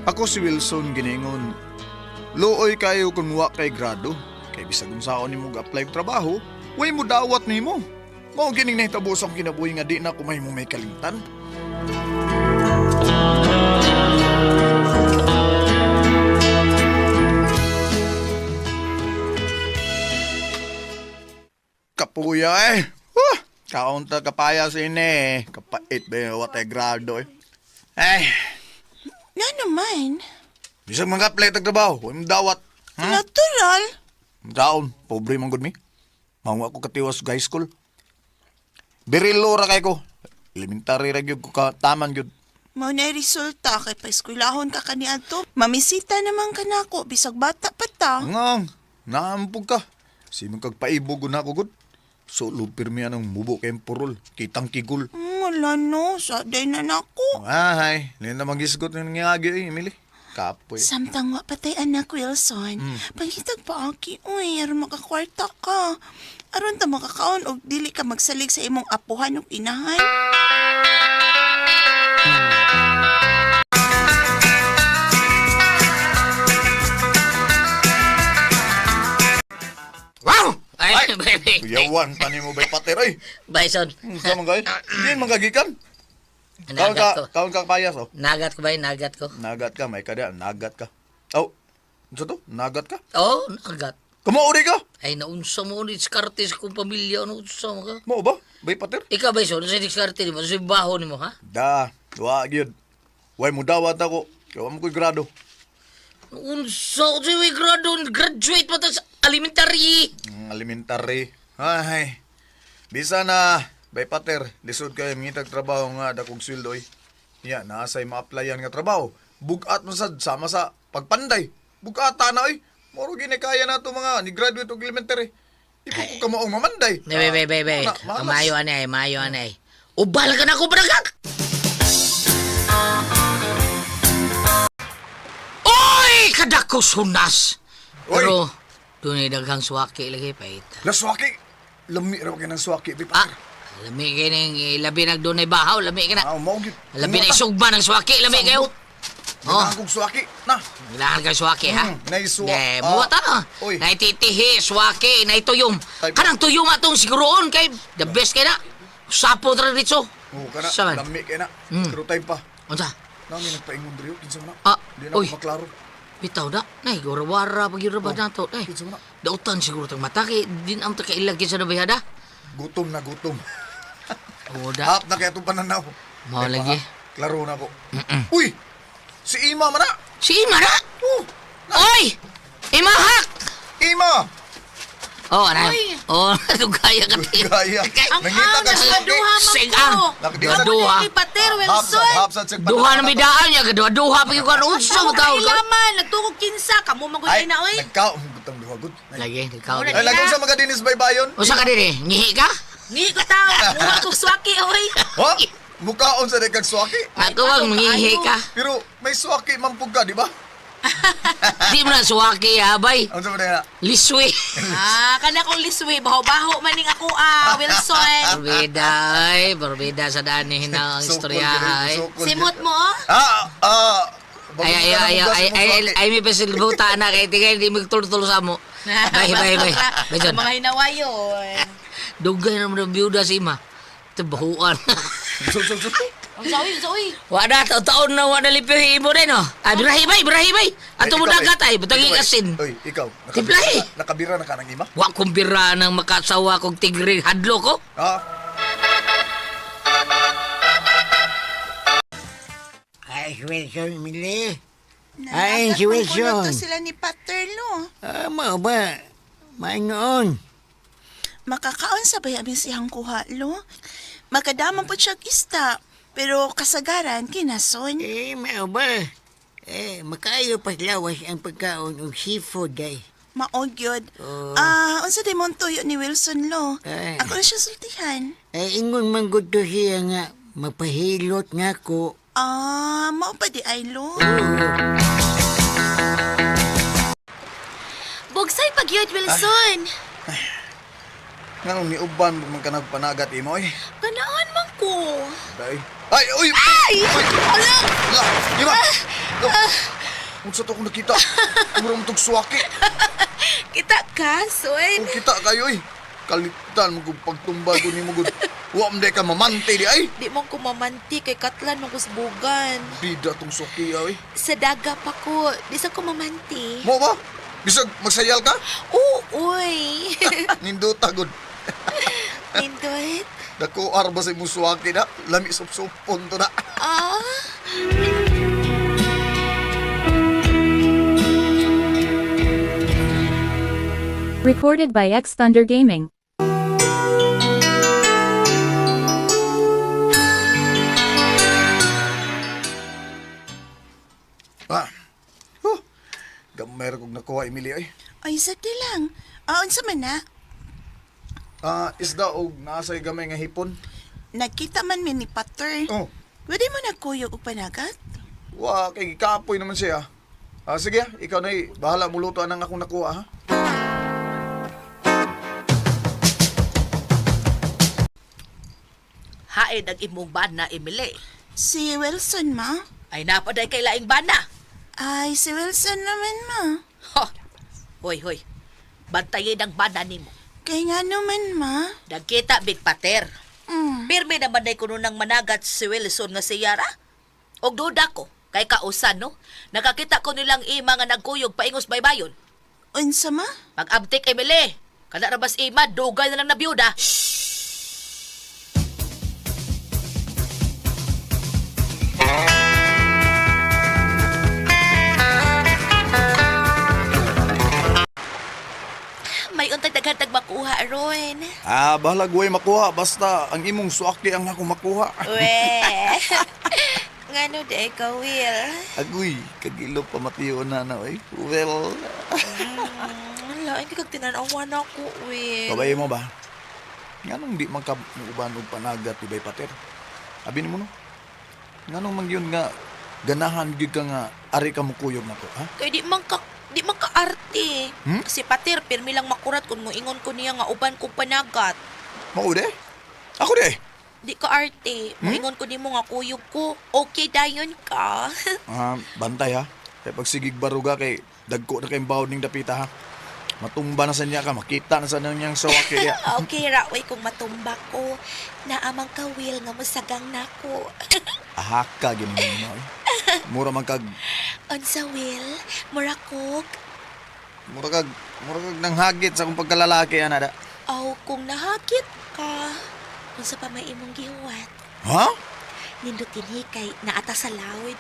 Ako si Wilson giningon. Luoy kayo kung wa kay grado. Kay bisag unsaon nimo ga-apply og trabaho, way mo dawat nimo. Mao gining nahitabo sa akong kinabuhi nga di na ko mahimo may kalimtan. Kapuya eh. Huh! Kaunta kapaya sini eh. Kapait ba yung watay grado eh. Ay, Nga naman. bisag mga apply tag trabaho, way mo dawat. Hmm? Natural. Daon, pobre man gud mi. Mao ako katiwas sa high school. Birilo ra kay ko. Elementary ra gyud ko ka taman gyud. Mao na resulta kay paeskwelahon ka kaniadto. Mamisita naman ka nako bisag bata pa ta. Ngang, naampog ka. Sino kag paibog na ako gud? Solo pirmi anang mubo kay purol, kitang kigul. Wala no, sa day na nako. Ahay, lin na magisgot ng nangyagi eh, Emily. Kapoy. Samtang wa patay anak Wilson, pangitag pa aki, uy, aron makakwarta ka. Aron ta makakaon og dili ka magsalig sa imong apuhan ug inahan. Wow! Ay, baby. Kuyawan pa nimo bay pater oy. Bison. Unsa man kay? Di man kagikan. Kaon Nagat ka, ko. kaon ka payas oh. Nagat ko ba yun? Nagat ko. Nagat ka, may kada, nagat ka. Oh, unsa to? Nagat ka? Oo, oh, nagat. Kamauri ka? Ay, naunsa mo ni diskarte sa kong pamilya. Naunsa mo ka? Mao ba? Bay pater? Ikaw, Bison, sa diskarte ni mo? Sa baho ni mo, ha? Da, wa gyud. Way mo dawat ako. Kay wa mo ko'y grado. Naunsa ko sa iwi grado. Graduate pa ta sa elementary. Ang elementary. Ay. Bisa na, bay pater, lisod kayo mangitag trabaho nga dakong sweldo oy. Ya, naasay ma-applyan nga trabaho. Bugat man sad sama sa pagpanday. Bugata na oy. Moro gini kaya na to mga ni graduate og elementary. Di po ko kamaong mamanday. Bay, bay, bay, bay. Una, malas. Kamayo anay, mayo anay. Ubal ka na ko, baragat! Oy! Kadako sunas! Oy! Pero, doon ay daghang suwaki lagi, pait. La suwaki. Lami ra kay ng suwaki bay Ah, pater. lami kay ning labi nag doon ay bahaw, lami ka na. Ah, mao gyud. Labi na isugba ng suwaki, lami kayo. Oh, Oh. Akong suwaki. Na. kailangan kayo suwaki, ha? Naisuwa. Eh, Ah. buhat na. Oy. Naititihi, suwaki, naituyom. Tay- Kanang tuyom atong siguroon kay the best kay na. Sapo tra dito. Oo, kana. Sa man? Lami kay na. Mm. Pero time pa. Unsa? Nami nagpaingon diri kinsa man na. Ah, Di na oy. ko maklaro. Bitaw na. Nay, gora-wara pag yun ba nato. Nay, Kinsa man na. dautan siguro tang mata kay din ang takailag kinsa na bayada. Gutom na gutom. Oo da. Hap na kaya itong pananaw. Mao Ay, lagi. pa, Klaro na ko. Uy! Si Ima man na! Si Ima na! Oh! Oy! Ima hak! Ima! Oh, ana. Oh, gaya ka. Gaya. Ang Nangita ang ka suwaki. nakaduha man Sigang. ko. Duha. Ni Pater Hapsat, Wilson. hapsat. sa Duha na bidaan niya, duha duha pa yung kan unsa mo taon ka. Kailaman, nagtukog kinsa kamo man gud Ay, na oy. nagkaon. Gutang duha, gud. Ay, Lagi, ikaw. Wala. Ay, lagong sa mga dinis baybayon. Usa ka din eh, ngihi ka? Ngi ko tao, muha kog swaki oy. Ha? Mukaon sa dekag suwaki. Ako ang ngihi ka. Pero may suwaki man pug ka, di ba? Di mo na suwaki ha, bay. Ang sa mga Liswi. Ah, kana kong liswi, baho-baho man ning ako ah, Wilson. Barbida ay, barbida sa daan ni hinaw ang istorya ay. Simot mo oh. Ah, ah. Ay ay ay ay ay ay ay may pasilbuta na kay tingay di magtultol sa mo. Bay bay bay. Bay John. Mga hinawayon. Dugay na mo biyuda si Ima. Ito bahuan. So, so, so. Unsa oy, unsa oy? Wala, taon na wala lipyo imo din oh. Ay, birahi bay, birahi bay. Ato mo dagat ay, butang asin. Oy, ikaw. Tiplahi. Nakabira na ka ng ima? Wa kong bira nang makasawa kong tigre hadlo ko. Ah. Ay, si Wilson, Mili. Ay, si Nanagat man kuno Wilson. to sila ni Paterlo. Ah, mao ba? Maingoon. Makakaon sa bayabi siyang kuha, lo. Makadama po siyang ista, pero kasagaran kinason. Eh, mao ba? Eh, makaayo paslawas ang pagkaon og seafood ay. Maog yun. Oo. Ah, unsa di mong tuyo ni Wilson, lo? Ay. Ako na siya sultihan. Eh, ingon man gud to siya nga mapahilot nga ko. Ah, mao pa di ay, lo. Bugsay pagyud Wilson. Nganong niuban mo man ka nagpanagat imo oy. Kanaan man ko. Day. Ay, uy! Ay! Uy! Ala! La, ima! Unsa to akong nakita? Mura mo tog suwaki. Kita ka, Soy. Kung kita kayo eh. Kalitan mo kung pagtumba ko ni mo gud. Wa man ka mamante di ay. Di mo kumamanti kay katlan mong kusbugan. Bida tong suwaki ay. Sa daga pa ko, di sa kumamanti. Mo ba? Bisag magsayal ka? Uy! Nindota gud. Nindot. Dako arba sa imong suwaki na. Lami supsupon to na. Ah! Recorded by X Thunder Gaming. Ah. Huh. Gamay ra kog nakuha Emily ay. Ay, sakti lang. Ah, unsa man na? Ah, isda og naasay gamay nga hipon. Nagkita man mi ni Pater. Oh. Pwede mo nagkuyog og panagat? Wa kay gikapoy naman siya. Ah, sige, ikaw na bahala mo luto anang akong nakuha ha. Hain ang imong bana, Emily. Si Wilson, ma? Ay napaday kay laing bana. Ay, si Wilson naman, ma. Ho. Hoy, hoy. Bantayin ang bana nimo. Kay nga naman, ma. Nagkita big pater. Mm. Pirmi naman day kuno nang managat si Wilson nga si Yara. Og duda ko kay kausan no. Nakakita ko nilang ima nga nagkuyog paingos baybayon. Unsa, ma? Pag-abtik Emily, kada rabas ima dugay na lang na biyuda. May untag daghan tag makuha ron. Ah, bahala guway makuha basta ang imong suwaki ang akong makuha. We. Ngano di ka, Will? Agoy, kagilo pa matiyo na na oy. Well, Wala, hindi kag tinanawan ako, Will. kabay mo ba? Nganong di man ka muuban og panagat di bay pater? Abi nimo no. Nganong man gyud nga ganahan gyud ka nga ari ka mukuyog nako, ha? Kay di man ka arte. Hmm? Kasi pater, pirmi lang makurat kung moingon ko niya nga uban kong panagat. Mao de? Ako de. Di ka arte. Moingon ko nimo nga kuyog ko. Okay dayon ka. Ah, bantay ha. Kay pagsigig baruga kay dagko na kay bawod ning dapita ha. Matumba na sa niya ka, makita na sa niyang sawaki niya. Okay ra oy kung matumba ko. Naamang ka Will nga mosagang nako. Ahaka gini mo. eh. Mura man kag Unsa Will? Mura kog mura kag nanghagit sa akong pagkalalaki ana da. aw kung nahakit ka. Unsa pa may imong gihuwat? Ha? Nindutin kay naata sa lawid.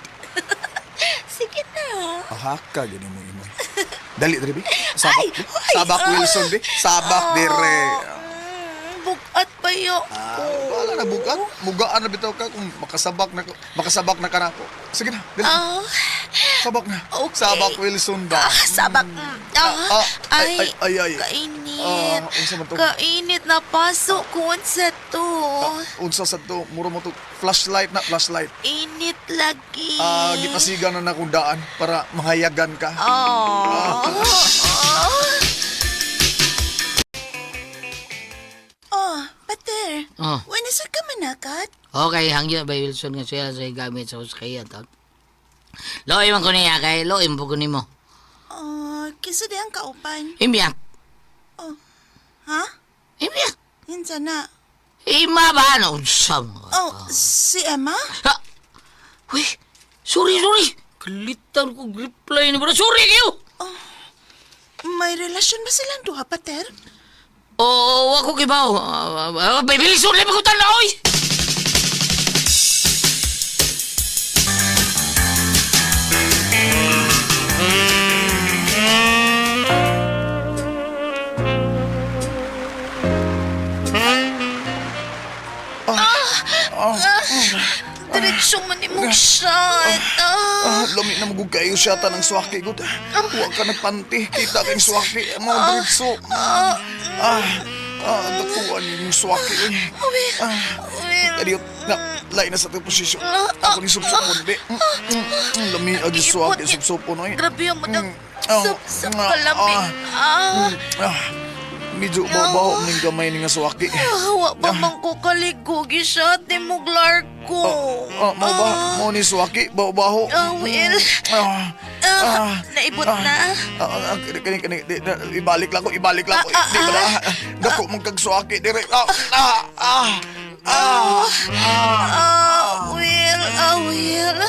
Sige na. Ahaka gini mo imo. Dali diri bi. Sabak. Ay! bi. Ay! Sabak Wilson bi. Sabak dire. Bugat pa yo. Ah, wala na bugat. Mugaan na bitaw ka kung makasabak na ka na ako. Sige na, dali. Ah, Sabak na. Okay. Sabak Wilson ba? ah, sabak. Ah, Ah, ay, ay, ay, ay, ay. Kainit. Ah, unsa man to? Kainit na pasok ko sa to. Ah, unsa sa to? Mura mo to flashlight na flashlight. Init lagi. Ah, gipasigan na na akong daan para mahayagan ka. Ah. Oh, Pater. Oh. Wala sa ka managat? Okay, hangyo bay Wilson nga siya sa gamit sa uskayan ta. Loy man ko niya kay loy mo ko nimo. Oh, kisa di ang kauban. Imya. Oh. Ha? Imya. Hinsa na. Ima ba no unsa mo? Oh, si Emma? Ha? Uy, sorry, sorry. Kalitan ko reply ni bro. Sorry kayo. May relasyon ba silang duha, Pater? Oo, oh, ako kibaw. Bay Wilson, labi ko tanaw, oy. Diretso man ni mong shot. Ah. Ah, lami na magug kayo siya tanang swaki gud. Wa ka nagpanti, kita kay swaki mo diretso. Ah, ah, dakuan yung swaki. Uy. Ah, Will. Adiyo, na, lain na sa itong posisyon. Ako ni supsupon, be. Lami agi swaki supsupon, oy. Grabe yung mga Ah, sup-sup ah, kalami. ah. Ah. Ah, medyo babaho ning gamay ni nga swaki. Ah, wa pa man ko kaligo gishot ni muglar ko. Ah, mo ba? Mo ni swaki, baho-baho. Ah, Will. Ah, Ah, naibot na. Ah, ah, kini kini kini di, na, ibalik lang ko, ibalik lang ko. Di ba na? Dako mong kagsuaki dire. Ah, ah, ah. Ah. Ah, Will, ah, Will.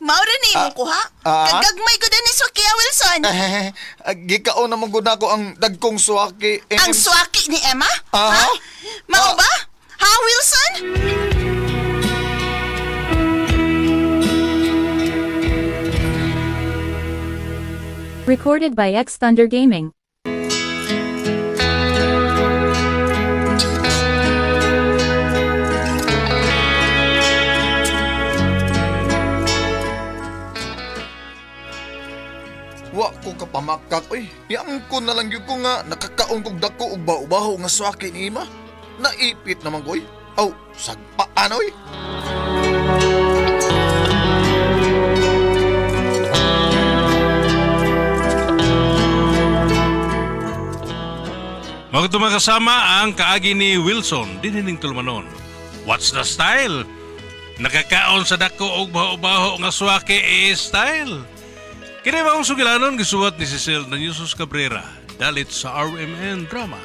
Maura ni imong kuha. ah? Kagagmay ko din ni Swakia Wilson. Eh, gikaon na man gud nako ang dagkong suaki. Eh, Ang swaki ni Emma? Ah? Ha? Mao Ah. ba? Ha, Wilson? Recorded by X Thunder Gaming. Wa ko kapamakak oy. Yangko na lang gyud ko nga nakakaon kog dako og baho-baho nga suaki ni Ima. Naipit naman ko oy. Aw, sagpaan oy. Mga kasama ang kaagi ni Wilson, dinining tulumanon. What's the style? Nakakaon sa dako og baho-baho nga suwaki eh, style. Kini maong sugilanon gisuwat ni Cecil Nanyusos Cabrera, dalit sa RMN Drama.